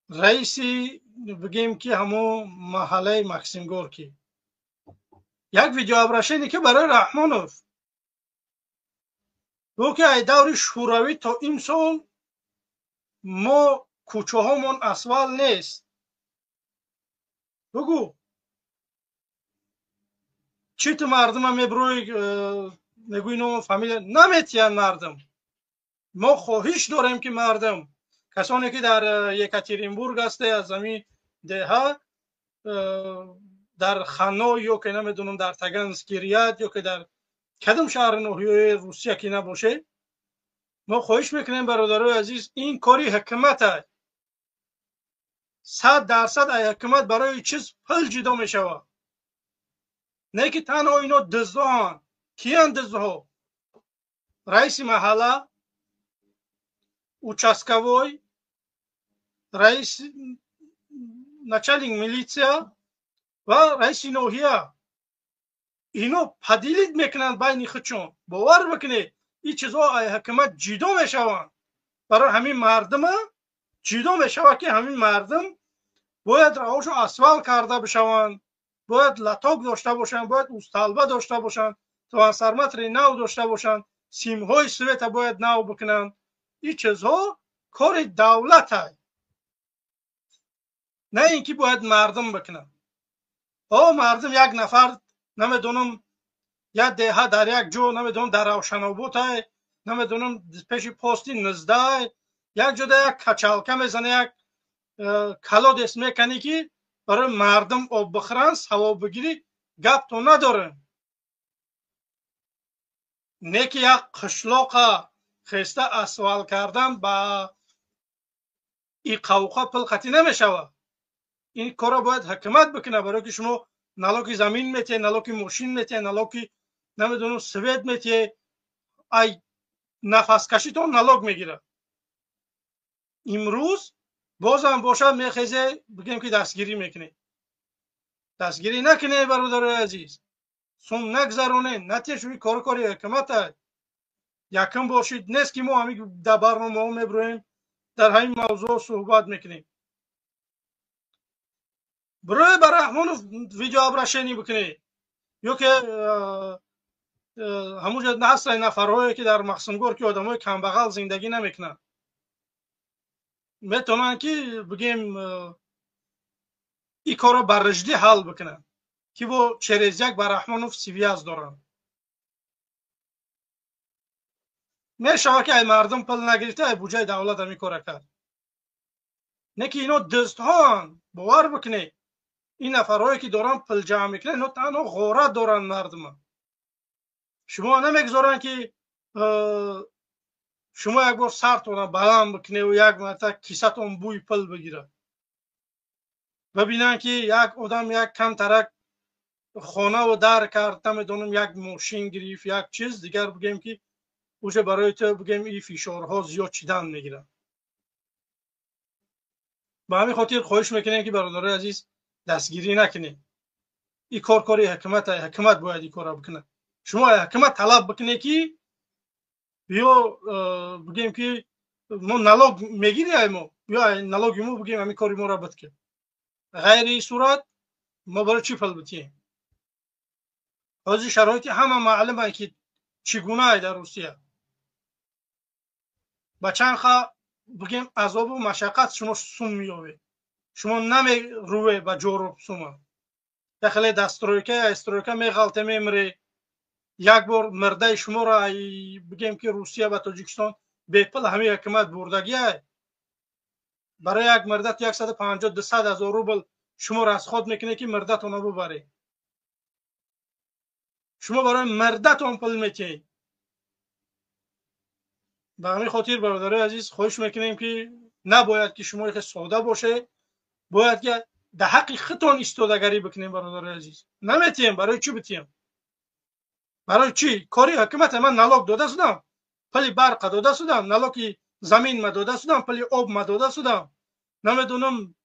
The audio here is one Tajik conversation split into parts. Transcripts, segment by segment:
Раиси, бигем ки, ҳамо маҳаллаи Максим Горький як видеообращение ки барои Раҳмонов гӯ ки ай даври Шӯравӣ то имсол мо кӯчаҳомон асфалт нест. Бугӯ, чӣ ту мардума мебурӯи, мегӯи ному фамилия наметиҳанд мардум. Мо хоҳиш дорем, ки мардум, касоне ки дар Екатеринбург ҳасте, аз ҳамин деҳа, дар Ханой ё ки намедонам, дар Таганский ряд ё ки дар кадом шаҳри ноҳияи Русия ки набошед, мо хоҳиш мекунем, бародарои азиз, ин кори ҳукумат аст. 100% ай ҳукумат барои чиз пул ҷудо мешавад, не ки танҳо ино дуздоанд. Киянд дуздҳо? Раиси маҳалла, участковой, раис, начальник милиция ва раиси ноҳия. Ино поделить мекунанд байни худшон. Бовар бикунед, ин чизҳо ай ҳукумат ҷудо мешаванд, барои ҳамин мардума ҷудо мешавад, ки ҳамин мардум бояд роҳошо асфалт карда бишаванд, бояд лоток дошта бошанд, бояд усталба дошта бошанд, трансформатори нав дошта бошанд, симҳои света бояд нав бикунанд. Ин чизҳо кори давлат ай, на ин ки бояд мардум бикунанд. О, мардум як нафар, намедонам, як деҳа дар як ҷо, намедонам, дар Равшанобод ай, намедонам, пеши пости низда ай, як ҷода як качалка мезана, як колодец меканӣ, ки барои мардум об бихӯранд, савоб бигирӣ, гапто надорем. Не ки як қишлоқа хеста асфалт кардан ба иқавқа пул қатӣ намешавад. Ин корро бояд ҳукумат бикунад, барое ки шумо налоги замин метиҳед, налоги мошин метиҳед, налоги, намедонам, свет метиҳед, ай нафаскашитон налог мегирад. Имрӯз бозам бошад, мехезе, бигем ки дастгирӣ мекунед. Дастгирӣ накунед, бародарои азиз, сум нагзаронед, натиҳед. Кор кори ҳукумат аст. Якум бошид нест, ки мо ҳамин дар барномаҳо мебироем, дар ҳамин мавзӯъ суҳбат мекунем. Бирои ба Раҳмонов видеообращение бикунед ё ки ҳамуҷа ҳастанд нафарҳое, ки дар Максим Горький одамои камбағал зиндагӣ намекунанд, метавонанд ки, бигем, ин корро ба рушдӣ ҳал бикунанд, ки бо через як ба Раҳмонов связь доранд. Мешавад, ки ай мардум пул нагирифта, ай буҷаи давлат ҳамин кора кард. Не ки ино дӯстҳоанд. Бовар бикунед, ин нафарҳое ки доранд пул ҷамъ мекунанд, ино танҳо ғорат доранд мардума. Шумо намегузоранд, ки шумо як бор сартона баланд бикуневу як марта кисатон бӯи пул бигирад. Бибинанд, ки як одам як камтарак хонаву дар кард, намедонам, як мошин гирифт, як чиз дигар, бигем ки уже барои ту, бигем, ин фишорҳо зиёд чидан мегиранд. Ба ҳамин хотир хоҳиш мекунем, ки, бародарои азиз, дастгирӣ накунед. Ин кор кори ҳукумат, ҳукумат бояд ин корро бикунад. Шумо ҳукумат талаб бикунед, ки биё, бигем ки мо налог мегири, ай мо биё, налоги мо, бигем, ҳамин кори моро бикун. Ғайри ин сурат мо барои чӣ пул битиҳем? Ҳозир шароити ҳама маълума, ки чӣ гуна дар Русия, ба чанд ха, бигем, азобу машаққат шумо сум меёбед. Шумо намеруве ба ҷоруб сума, яхеле дар стройка, стройка меғалте, мемире. Як бор мирдаи шуморо, бигем ки, Русия ба Тоҷикистон бепул ҳамин ҳукумат бурдагиай. Барои як мирдат 150, 200 ҳазор рубл шумо расход мекунед, ки мирдатонро бубаред. Шумо барои мирдатон пул метиҳед. Ба ҳамин хотир, бародарои азиз, хоҳиш мекунем, ки набояд ки шумо хе сода бошед, бояд ки дар ҳаққи худтон истодагарӣ бикунем. Бародарои азиз, наметиҳем. Барои чӣ битиҳем? Барои чӣ? Кори ҳукумате. Ман налог дода шудам, пули барқа дода шудам, налоги замин ма дода шудам, пули об ма дода шудам, намедонам,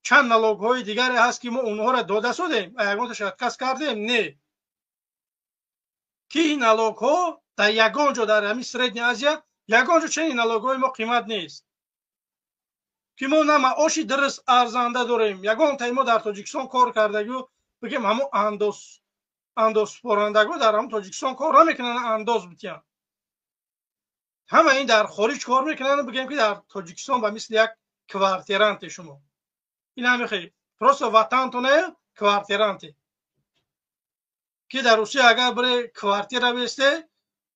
чанд налогҳои дигаре ҳаст, ки мо онҳоро дода шудем. Ягонташ отказ кардем? Не, ки ин налогҳо дар ягон ҷо, дар ҳамин Средняя Азия ягон ҷо чунин налогҳои мо қимат нест. Ки мо на маоши дуруст арзанда дорем, ягон тай мо дар Тоҷикистон кор кардагиу бигем ҳамун андозсупорандаго дар ҳамун Тоҷикистон кор намекунанд, андоз битиҳанд. Ҳама ин дар хориҷ кор мекунанд, бигем ки дар Тоҷикистон ба мисли як квартиранте шумо. Ин ҳамихе просто ватантоне квартиранте. Ки дар Русия агар бире квартира бесте,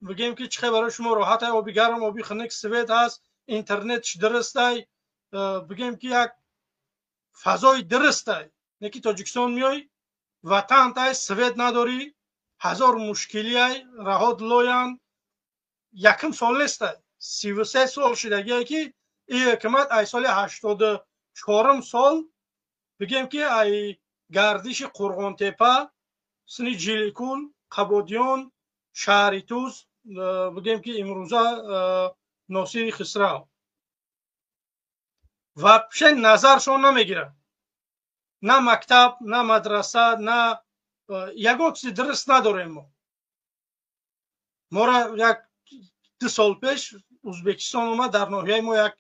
бигем ки чихе барои шумо роҳат ай, оби гарм, оби хунук, свет ҳаст, интернетш дурустай, бигем ки як фазои дурустай. Не ки Тоҷикистон меой, ватантай, свет надорӣ, ҳазор мушкилиай, раҳот лоянд. Якум сол нестай, 33 сол шудагие ки ин ҳукумат ай соли 84 сол бигем ки ай гардиши Қурғонтепа, сини Ҷиликул, Қабодиён, шаҳри Туз, бигем ки имрӯза Носири Хисрав вообще назаршон намегирад. На мактаб, на мадраса, на ягон чизи дуруст надорем мо. Мора як 2 сол пеш Узбекистон омад, дар ноҳияи мо як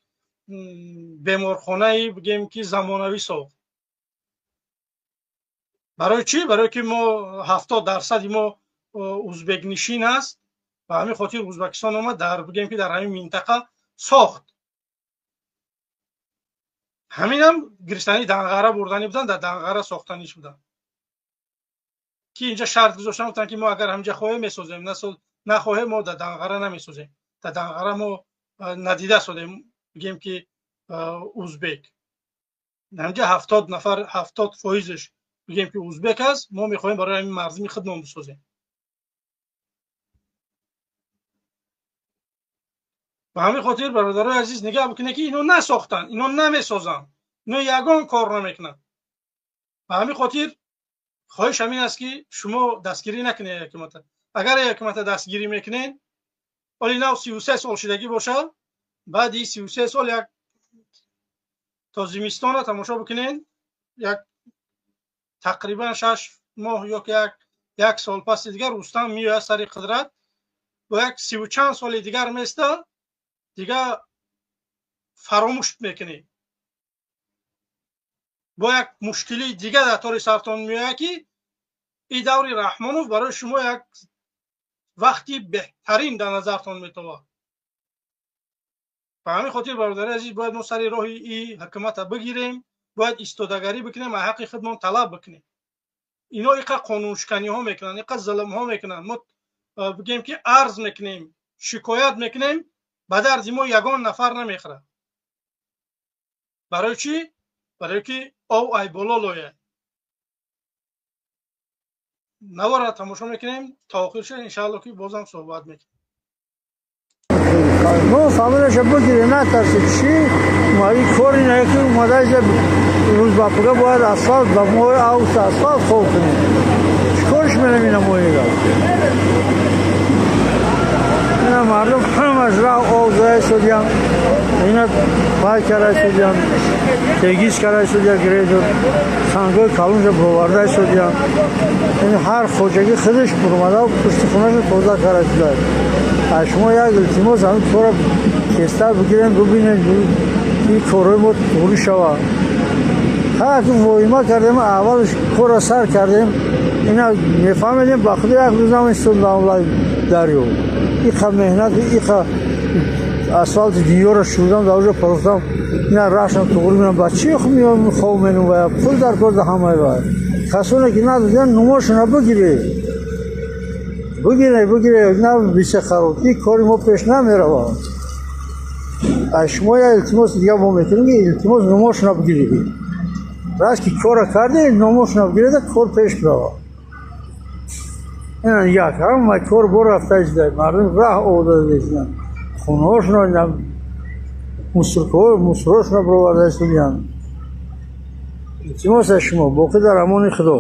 беморхонаи бигем ки замонавӣ сохт. Барои чӣ? Барои ки мо 70% мо узбекнишин аст, ба ҳамин хотир Узбекистон омад дар бигем ки дар ҳамин минтақа сохт. Ҳаминам гирифтани Данғара бурданӣ будан, дар Данғара сохтаниш будан. Ки инҷа шарт гузоштан, гуфтан ки мо агар ҳаминҷа хоҳем месозем, нахоҳем мо дар Данғара намесозем. Дар Данғара мо надида содем, бигем ки узбек. Ҳаминҷа 70 нафар, 70% бигем ки узбек аст, мо мехоҳем барои ҳамин мардуми худмон бисозем. Ба ҳамин хотир бародарои азиз нигаҳ бикунед ки ино насохтанд, ино намесозанд, ино ягон кор намекунанд. Ба ҳамин хотир хоҳиш ҳамин аст ки шумо дастгирӣ накунед ҳукумата. Агар ҳукумата дастгирӣ мекунед, оли нав 33 сол шудагӣ бошад, баъди 33 сол як то зимистонро тамошо бикунед, як тақрибан 6 моҳ ё ки як сол паси дигар Рустам меояд сари қудрат, бо як 30 чанд соли дигар места, дигар фаромӯш мекунед. Бо як мушкилии дигар дар тори сартон меояд ки ин даври Раҳмонов барои шумо як вақти беҳтарин дар назартон метовад. Ба ҳамин хотир бародари азиз бояд мо сари роҳи ин ҳукуматро бигирем, бояд истодагарӣ бикунем, аз ҳаққи худмон талаб бикунем. Ино иқа қонуншиканиҳо мекунанд, иқа зулмҳо мекунанд. Мо бигем ки арз мекунем, шикоят мекунем, ба дарди мо ягон нафар намехӯрад. Барои чӣ? Барои ки ов ай боло лояд. Наворро тамошо мекунем то охир шуд, иншаалло ки бозам суҳбат мекунем. Мо фамилияша бигирем, натарсед чӣ? Ин кори не ки омада рӯз ба пага бояд асфалт ба моҳи август асфалт хоб кунем. Чӣ кориш мерем ина моҳига? Ина мардум ҳамаш раҳ об зада истодиян, ина пай карда истодиян, тегиз карда истодиян, грейдер сангҳои калонша бироварда истодиян. Ин ҳар хоҷагӣ худаш буромада пушти хонаша тоза карда истодиян. Аз шумо як илтимос, ҳамин кора тезтар бигирем, бибинем ки корҳои мо туғрӣ шавад. Ҳар воҳима кардем, аввалш корро сар кардем, ина мефаҳмидем, ба худи як рӯз наместодам лаби дарё. Иқа меҳнат, иқа асфалти дунёро шурдам, дар оҷо парохтам, ина раҳшам туғрӣ менам, ба чӣ меом хоб менам, ва пул дар кор да ҳамаи вай. Касоне ки надодиян, нумошона бигиред. Бигире, бигире, на бисе хароб. Ин кори мо пеш намеравад. Аз шумо як илтимос дигар мо мекунем ки илтимос нумошона бигиред. Раст ки корро кардем, нумошона бигиред, кор пеш биравад. Ина як ҳама кор бо рафта истода, мардум раҳ овода истоданд, хонаҳошонро ина мусуркаҳо мусурошонро бироварда истодиянд. Илтимос аз шумо, боқӣ дар амони Худо.